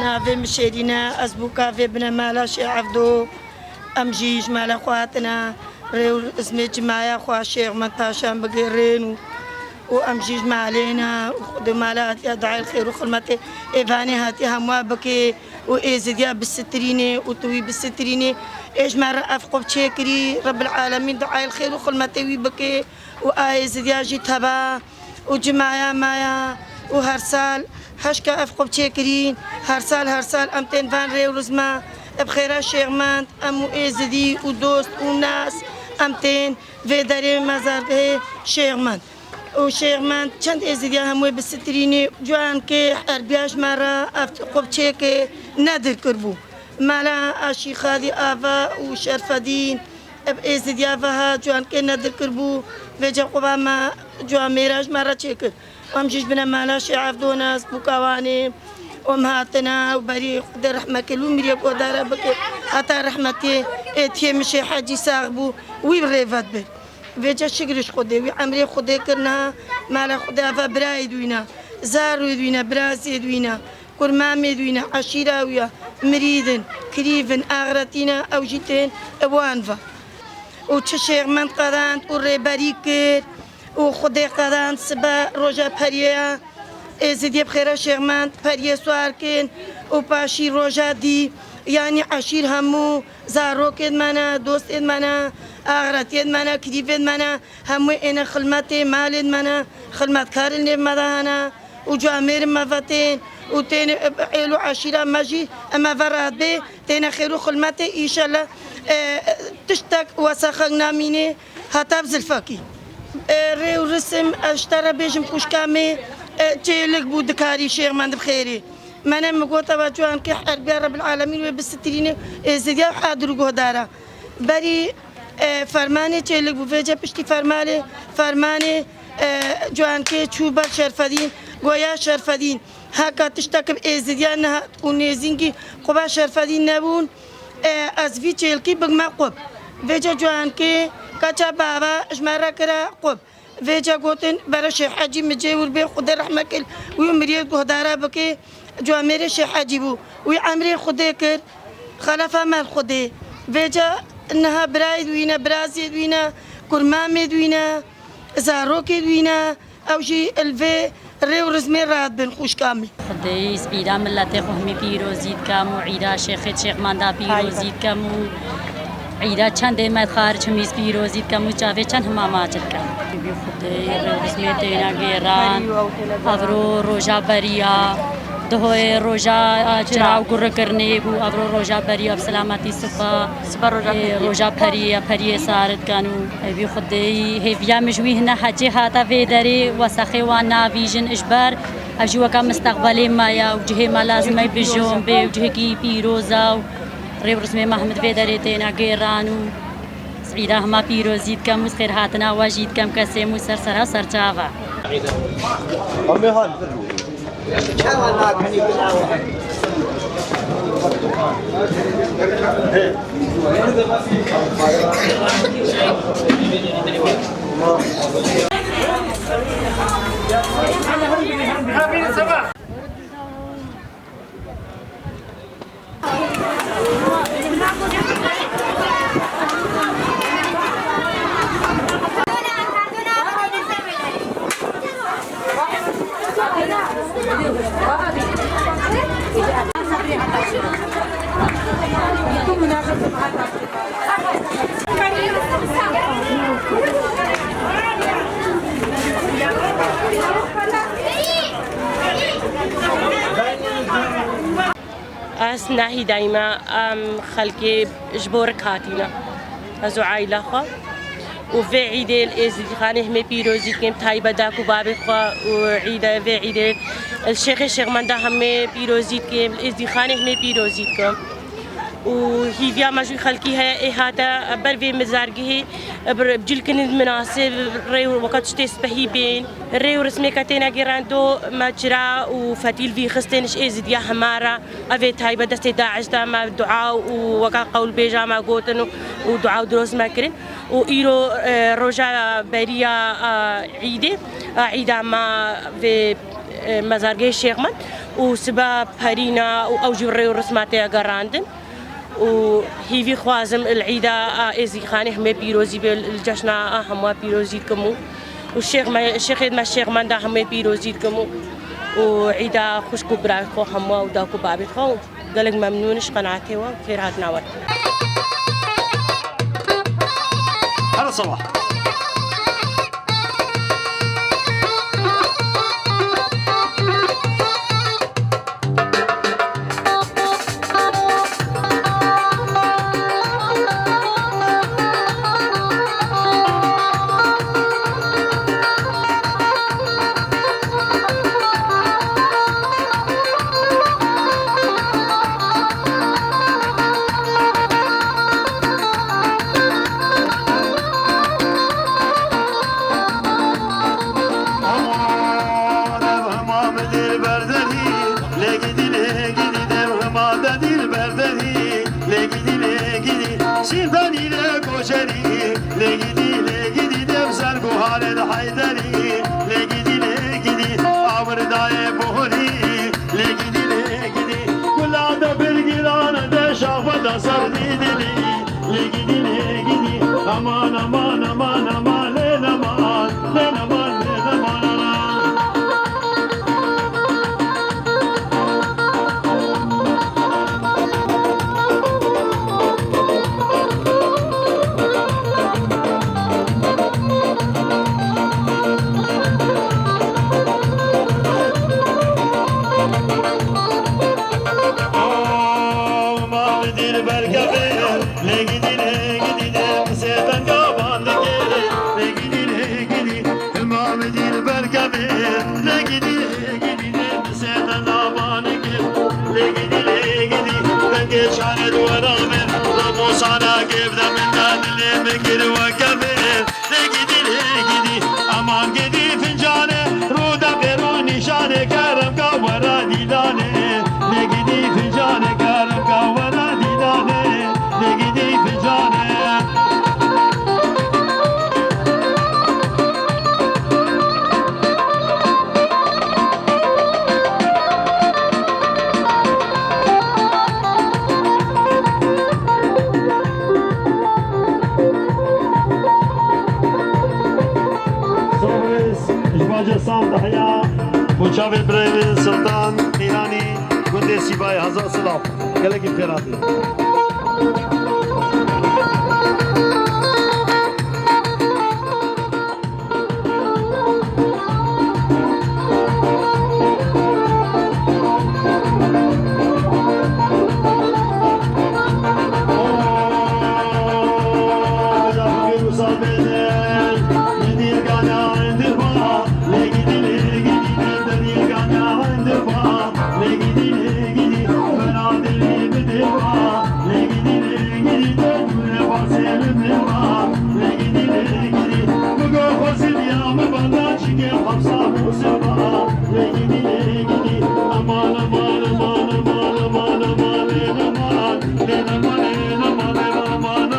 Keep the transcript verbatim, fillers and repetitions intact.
Navê min Şêrîn e, ez bûka vê binemala Şêx Evdo. Em jî ji mala xwe hatine rê û rizmê cimaya xwe Şêxmend Paşan bigêrên û, û em jî ji malê ne û Xwedê mala hatiye duayê xêr û xilmetê êvanê hatiye hemû bike û êzidiya bisitirînê û tu wî bisitirînê. Ê ji me re ev xwe çêkirî, Rebbil Alemîn duayê xêr û xilmetê wî bike û a êzidiya jî teba û cimaya maya û her sal heşka ev xwe çêkirîn, her sal, her sal em tên van rê û rizma, bi xêra Şêxmend, em û êzidî û dost û nas, em tên vê derê mezargehê Şêxmend. Û Şêxmend çend êzidiya hemû bi sitirînê, ciwankê herbiya ji me re ev xwe çêkê nedir kiribû. Mala Aşî Xadî Ava û Şerfedîn, ev êzidiya ve ha ciwankê nedir kiribû, vêca xwe ba me ciwan mêra ji me re çêkir. Em jî ji bine mala Şêx Evdo ne, ez bûka wan ê. Em hatine û berî Xwedê rehme kir, wî miriyê guhdara bike. Heta rehmetiyê êtiyê min Şêx Hecî sax bû, wî rêvet bir. Vêca şikir ji Xwedê, wî emrê Xwedê kir niha mala Xwedê ava birayê dûyne, zarê dûyne, birazê dûyne, kurmamê dûyne, eşîra wî ya, mirîdin, kirîvin, axretîne, ew jî tên wan ve. Û çi Şêxmend qedand û rêberî kir û Xwedê qedand sibe roja periyê ya. Êzidiyê bi xêra Şêxmend periyê swar kin û paşî roja dî, yanî eşîr hemû zarokên me ne, dostên me ne, axretiyên me ne, kirîvên me ne, hemû êne xilmetê malên me ne, xilmetkarên nêv me de hene û camêrên me ve tên û tên êl û eşîra me jî eme ve rahat bê, têne xêr û xilmetê, înşallah, e, tiştek wesexek namînê. Heta bi zilfekî. E, rê û risim, ez ji te re bêjim xwişka me, e, çêlik bû dikarî Şêxmend bi xêrê. Mene min got eva ciwankê herbiya Rebbil Alemîn wê bisitirîne, êzidiya hadir û guhdara. Berî, e, fermanê çêlik bû, vêca piştî fermanê, fermanê, e, ciwankê çû ber Şerfedîn, goya Şerfedîn. Heka tiştek bi êzidiya nehat û nêzîngî quba Şerfedîn nebûn, e, ez vî çêlkî bigme qub. Vêca ciwankê keça bava ji me re kira qub. Vêca gotin, bere Şêx Hecî min cê wir bê, Xwedê rehme kir, wî miriyê guhdara bike, camêrê Şêx Hecî bû. Wî emrê Xwedê kir, xelefa me li Xwedê. Vêca niha birayê wî ne, birazê wî ne, kurmamê wî ne, zarokê wî ne. Ew jî li vê rê û rizmê rahat bin xwişka min. Xwedê îd îda miletê xwe hemî pîrozî dikem û îda şêxê Şêxmenda pîrozî dikem û îda çendê me xaric hemî pîrozî dikem û çavê çend hema maç dikem. Xwedê rê û rizmê têne gêran. Evro roja beriya. Duhoyê roja cira û gurikirnê bû, evro roja beriya bi selametî sipa. Sipa roja Ê, periyê. Roja periyê, periyê sar dikan û evî Xwedêyî hêviya min ji wî hine hecê hata vê derê, wesexê wan navîjin ji ber ev jî weka misteqbelê me ya û cihê me lazim e bijom bê û cihekî pîroz e û rê û rizmê me hemid vê derê têne gêran û Îda hema pîrozî dikem û xêrhatina we jî dikem kesê mû ser serha serçava. Ez Nahîdayî me, em xelkê ji bo rik hatîne. Ez û aîla xwe. Û vê îdê li Êzdîxanê hemê pîrozî dikim, taybet dad û babê xwe û îde, vê îdê li Şêxê Şêxmenda hemê pîrozî dikim, li Êzdîxanê hemê pîrozî dikim. Û hîviya me ji xelkî heye, ê hate ber vê mizargihê, bi cilkinin minasib, rê û weka tiştê spehî bên. Rê û rismê ke têne gêrendo, me çira û fetîl vî xistin ji Êzidiya hema re. Ev ê taybet destê Daiş de me dua û weka qewlbêja me gotin û, û dua û diroz me kirin. Û îro, e, roja beriya, e, îdê, e, îda me vê, e, mezargehê Şêxmend. û sibe perîna û ew jî rê û risma tê gerandin. Û hîvî xwazim il îda a Êzîxanê hemê pîrozî bê, il cejna a hemû pîrozî dikim û, û şêx me, şêxê me şêx menda hemê pîrozî dikim û, û îda xwişk û birayê xwe hemû û dawk û babê xwe û gelek memnûn ji qenaetê we û fêr hatina we. Her sabah. Aman ev hema min dîlber derî, lê gidî, lê gidî, dev hema de dîlber derî, lê gidî, lê gidî, şîrdanî lê koçerî, lê gidî, lê gidî, dev sergo Halid Heyderî, lê gidî, lê gidî, awirdayê bohorî, lê gidî, lê gidî, gula de birgiran de şaxwe de serdî dilî. Lê gidî, lê gidî, aman, aman, aman, aman, lê neman, lê neman, lê neman, aman. Aw, ma bi dîlber kevê, lê gidî, lê gidî, dê bi sê deng avan dikê. Lê gidî, lê gidî, ma bi dîlber kevê, lê gidî, lê gidî, dê bi sê deng avan dikê. Lê gidî, lê gidî, dengê çare di wera min, ramosana kêf de min da dilê min kir weke vê. Lê gidî, lê gidî, aman gidî fincanê, rû deqê rû nîşanê, kerem ka wera dîdanê. Lê gidî fincanê, kerem ka wera dîdanê. Lê gidî fincanê. Sovês, ji Bacê San Tahya, bo çavê birayê min Sultan Qîranî, gundê Sîbayê, hezar silav. Gelekî fêr hatî.